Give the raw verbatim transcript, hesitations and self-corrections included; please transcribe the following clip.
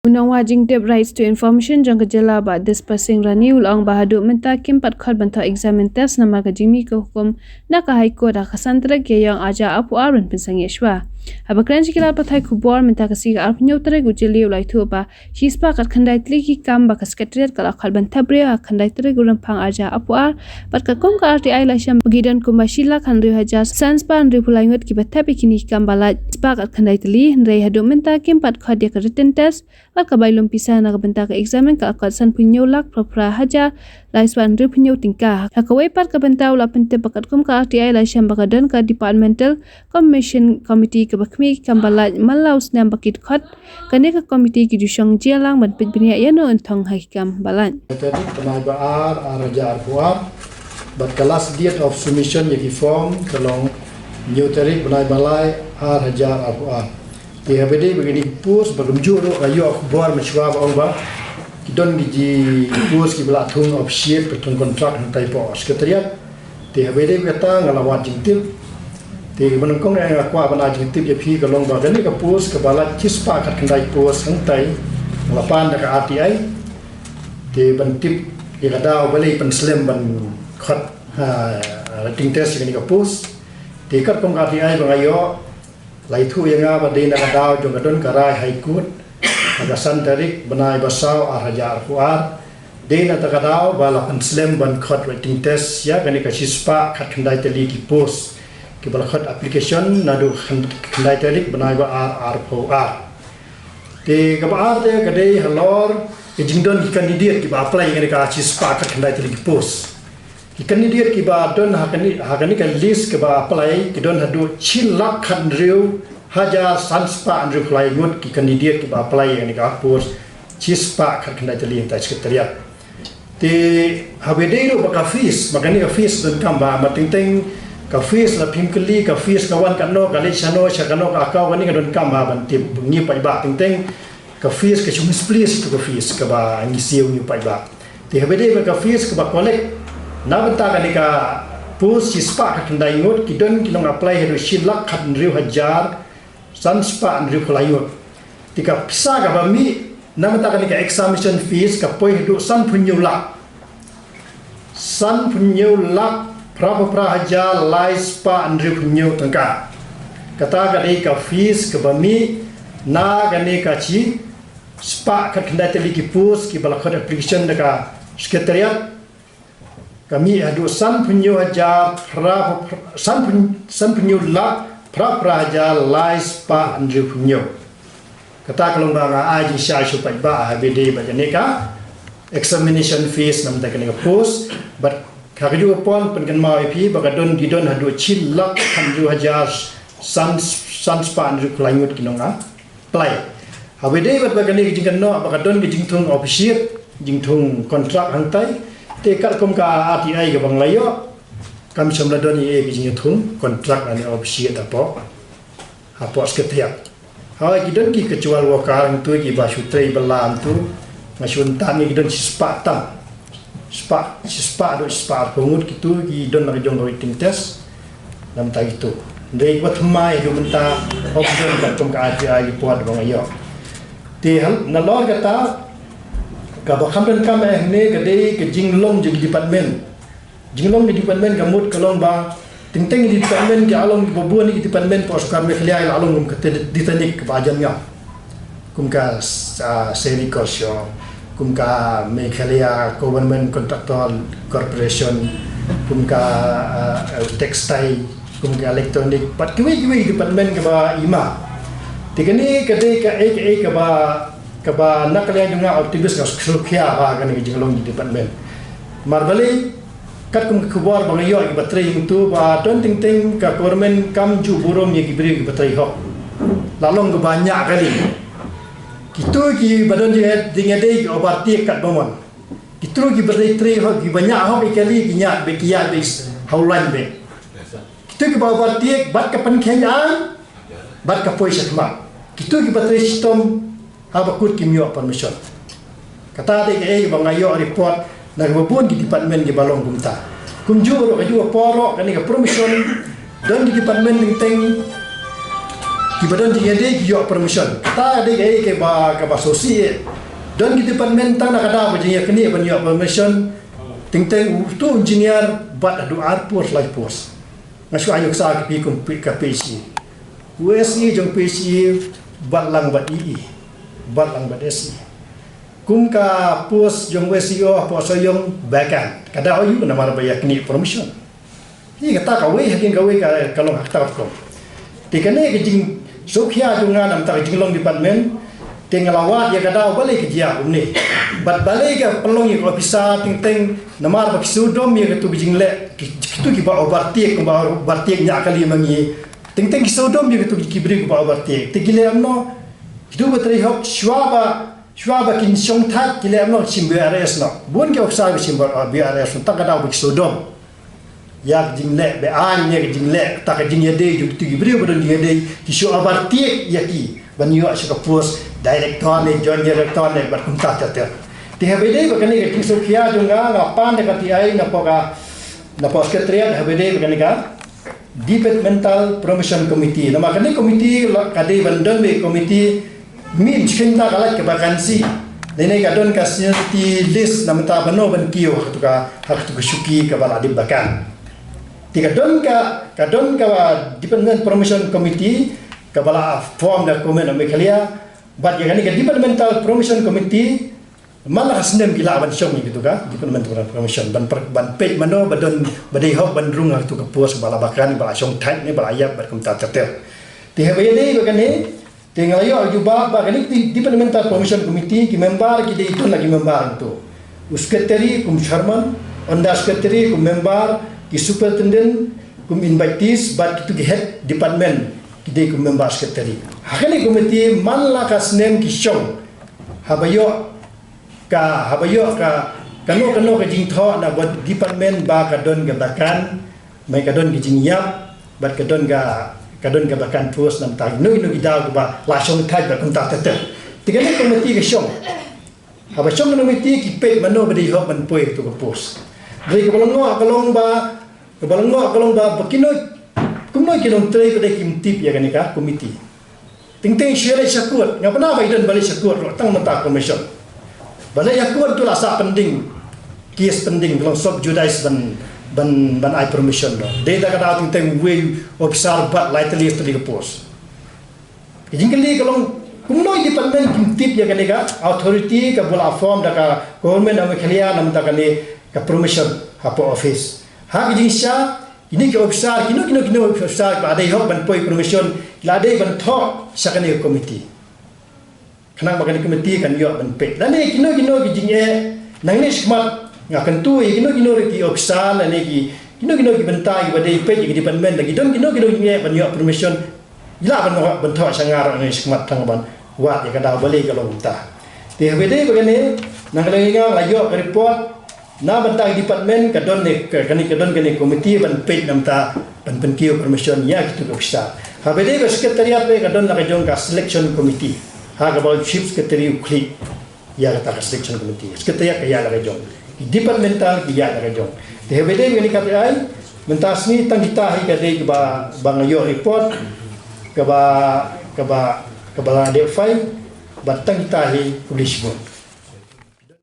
U nongwah jingtip Rights to Information jong ka jylla Bah Dispasing Rani u la ong ba haduh mynta kim pat khot ban thoh exam and test namar ka jingmih ka hukum na ka High Court ha ka san tarik Ïaiong arhajar arphew ar ban pynsangeh shuwa. Haba kren sha ki lad pathai khubor mynta ka sngi ka arphew hynñiew tarik u Jylliew u la ïathuh ba shispah khatkhyndai tylli ki kam ba ka Secretariat ka la khot ban thep briew ha khyndai tarik u Rymphang arhajar arphew ar bad katkum ka R T I la shem ba ki don kumba shi lak hynriew hajar san spah hynriewphew lai ngut kiba thep ïa kine ki kam ba lait shispah khatkhyndai tylli, hynrei haduh mynta kim pat khot ïa ka written test bad ka bai lum pisa na ka bynta ka exam ka la kot sanphew hynñiew lak phra phra hajar lai spah hynriewphew hynñiew tyngka. Ha kawei pat ka bynta u la pyntip ba katkum ka R T I la shem ba ka don ka Departmental Commission Committee kaba khmih ïa ki kam ba lait man la u snem ba ki dkhot. Kane ka committee ki ju shong jia lang ban peit bniah ïano yn thong ha ki kam ba lait. Tarik bnai ba ar, ar hajar arphew ar. Bad ka last date of submission ïa ki form ka long hynñiew tarik bnai ba lai, ar hajar arphew ar. Te haba ïadei bad kine ki post ba kumjuh ruh nga ïoh khubor mynshuwa ba ong ba ki don ki ji post kiba la thung officiate, ba thung contract hangtai hapoh Secretariat. Te haba ïadei bad kata nga la wad jingtip. Te kaba nyngkong nga kwah ban ai jingtip ïa phi ka long ba kane ka post kaba lait shispah khatkhyndai post hangtai nga la pan da ka R T I. Te ban tip ïa ka daw balei pynslem ban khot, ha, written test ïa kane ka post. Te katkum ka R T I ba nga ïoh, la ïathuh ïa nga ba dei na ka daw jong ka don ka rai High Court ha ka san tarik bnai ba saw ar hajar arphew ar. Dei na kata ka daw ba la pynslem ban khot written test ïa kane ka shispah khatkhyndai tylli ki post kiba la khot application naduh khyndai tarik bnai ba ar, arphew ar. Te kaba ar te ka dei halor ka jingdon ki candidate kiba apply ïa kane ka shispah khatkhyndai tylli ki post. Ki candidate kiba don ha kane, ha kane ka list kiba apply ki don haduh shi lak khathynriew hajar san spah hynriewphew lai ngut ki candidate kiba apply ïa kane ka post shispah khatkhyndai tylli hangtai Secretariat. Te haba ïadei ruh bad ka fees, ba kane ka fees donkam ba, ba teng teng ka fees la phim kylli, ka fees ka wan katno, ka leit shano, sha kano ka account, kane ka donkam ba ban tip ngi paidbah teng teng. Ka fees ka shong split to ka fees kaba ngi siew ngi paidbah. Te haba ïadei bad ka fees kaba collect na bynta kane ka post shispah khatkhyndai ngut ki don ki nong apply haduh shi lak khathynriew hajar san spah hynriewphew lai ngut. Te ka pisa kaba mih na bynta kane ka examination fees ka poi haduh sanphew hynñiew lak. Sanphew hynñiew lak phraphew phra hajar lai spah hynriewphew hynñiew tyngka. Kata ka dei ka fees kaba mih na kane ka shispah khatkhyndai tylli ki post kiba la khot application da ka Secretariat. Ka mih haduh sanphew hynñiew hajar phra, sanphew, sanphew hynñiew lak phra phra hajar lai spah hynriewphew hynñiew. Kata ka long ba nga ai jingshai sha u paidbah haba ïadei bad kane ka examination fees na bynta kane ka post. Bad ha kajuh ka por pynkynmaw ïa phi ba ka don, ki don haduh shi lak hynriew hajar san, san spah hynriewphew lai ngut ki nong apply. Haba ïadei bad ba kane ka jingkynnoh ba ka don ka jingthung officiate, jingthung contract hangtai. Te katkum ka R T I kaba nga la ïoh, kam shym la don ei ei ka jingthung contract lane officiate hapoh, hapoh Secretariat. Hawei ki don ki casual worker hangtu kiba shu trei bylla hangtu. Nga shu ïohi tang ki don shispah tam. Shispah, shispah haduh shispah arphew ngut kitu ki don la ka jong ka written test. Namar kitu. Dei ba thymmai haduh mynta hok don katkum ka R T I report ba nga ïoh. Te hal, nalor kata kaba kham donkam eh hangne ka dei ka jinglong jong ki department. Jinglong ki department ka mut ka long ba teng teng ki department ki la long kiba bun ki department hapoh sorkar Meghalaya ki la long kum ka Titanic kaba jan ngam. Kum ka, ah, Sericulture, kum ka Meghalaya Government Contractor Corporation, kum ka, ah, Textile, kum ka Electronic, bad kiwei kiwei department kaba i ma. Te kane ka dei kaei kaei kaba, kaba na ka liang jong nga activist nga sngewkhia ba kane ka jinglong ki department. Namar balei, katkum ka khubor ba nga ïoh ïa kiba trei hangtu ba don teng teng ka government kam ju burom ïa ki briew kiba trei hok. La long kaba ñiah kali. Kitu kiba don jingïadei, jingïadei ki overtake katba mon. Kitu kiba trei, trei hok, kiba ñiah hok ïa kali ki ñiah beit, ki ïaid beit ha u lain beit. Kitu kiba overtake bad ka pynkheiñ aiñ bad ka poi sha khmat. Kitu kiba trei shitom haba kut kim ïoh permission. Kata dei kaei ba nga ïoh report na kaba bun ki department kiba long kumta. Kumjuh ruh kajuh ka por ruh kane ka promotion don ki department teng teng Kiba don jingïadei ki ïoh permission. Kata dei kaei kaba, kaba sngewsih. Don ki department tang na ka daw ba jingïaknieh ban ïoh permission. Teng teng uto u engineer bad haduh ar post lai post. Nga shu ai nuksa ka phi kum phi ka P H E. U S E jong P H E bad lang bad E E. Bad lang bad S E. Kum ka post jong u S E O hapoh Sohiong vacant. Ka daw aïu namar ba ïaknieh permission. Hi kata kawei ha kin kawei ka, ka long ha kata ka rukom. Te kane ka jingsngewkhia jong nga namar ka jinglong department. Te nga la wad ïa ka daw balei ka jia kumne. Bad balei ka pynlong ïa ka officer teng teng namar ba ki sngewdom ïa katu ka jingleh, ki, kitu kiba overtake, kiba overtake ñiah kali ma ngi. Teng teng ki sngewdom ïa katu ki briew kiba overtake. Te ki leh kumno, kitu ba trei hok shuwa ba, shuwa ba kin shong thait ki leh kumno, shim B R S noh. Bun ki officer ba shim B R S noh, tang ka daw ba ki sngewdom ïa ka jingleh, ba aiñ ïa ka jingleh, kata ka jingïadei jong kitu ki briew ba don jingïadei, ki shu overtake ïa ki ban ïoh sha ka post director ne, joint director ne, bad kumta ter ter. Te haba ïadei bad kane ka jingsngewkhia jong nga, nga pan da ka T I napoh ka, napoh secretariat, haba ïadei bad kane ka Departmental Promotion Committee. Namar kane committee la, ka dei ban don beit committee, mih shynta ka lait ka vacancy. Lane ka don ka seniority list namar ban, ban kiew ha katu ka, ha katu ka shuki kaba la dep vacant. Te ka don ka, ka don ka Department Promotion Committee kaba la form da Government of Meghalaya. Bad ïa kane ka Departmental Promotion Committee man la ka snem ki lah ban shong ïa katu ka Departmental Promotion ban per-, ban peit mano ba don ba dei hok ban rung ha katu ka post ba la vacant, ba la shong thait ne, ba la ïap bad kumta ter ter. Te haba ïadei bad kane, te nga la ïoh jubab ba kane ka Departmental Promotion Committee ki member ki dei don la ki member hangto. U secretary kum chairman, under secretary kum member, ki superintendent kum invitees, bad kitu ki head department ki dei kum member secretary. Ha kane committee man la ka snem ki shong. Haba ïoh ka, haba ïoh ka, kano kano ka jingthoh na ka department ba ka don ka vacant, mai ka don ka jingïap, bad ka don ka, ka don ka vacant post namar kino kino ki daw kiba la shong thait bad kumta ter ter. Te kane committee ka shong. Haba shong kane committee ki peit mano ba dei hok ban poi ha katu ka post. Dei kaba la ngoh ka long ba, kaba la ngoh ka long ba, ba kino, kumno ki nongtrei ba dei kim tip ïa kane ka committee. Teng teng shu leit sha court, nga pynah ba i don ba leit sha court ruh tang mynta commission. Ba leit sha court tu la sah pending, case pending, ka long sub judice ban, ban, ban ai permission noh. Dei da ka daw teng teng uwei u officer bad lai tylli tylli ka post. Ka jingkylli ka long kumno i department kim tip ïa kane ka authority kaba la form da ka Government of Meghalaya namar kane ka permission hapoh office. Ha ka jingshisha kine ki officer, kino kino kino officer ba dei hok ban poi permission, la dei ban thoh sha kane ka committee. Khnang ba kane ka committee kan ïoh ban peit. Lane kino kino ki jingeh nangne shakhmat nga kyntu ïa kino kino ki officer lane ki, kino kino ki bynta kiba dei peit ïa ki department, lane ki don kino kino ki jingeh ban ïoh permission. Ïa la ban, ban thoh sha nga ruh nangne shakhmat tang ban wad ïa ka daw balei ka long kumta. Te haba ïadei bad kane, na ka liang nga la ïoh ka report na bynta ka department ka don ne, ka, kane ka don kane committee ban peit namar ban pynkiew permission ïa kitu ki officer. Haba ïadei bad secretariat ruh ka don la ka jong ka selection committee. Ha kaba u chief secretary u khlieh ïa kata ka selection committee. Secretariat ka ïaid la ka jong. Ki departmental ki ïaid la ka jong. Te haba ïadei bad kane ka T I, mynta sngi tang kita hi ka dei kaba, ba nga ïoh report kaba, kaba, kaba la dep file, bad tang kita hi publish bun.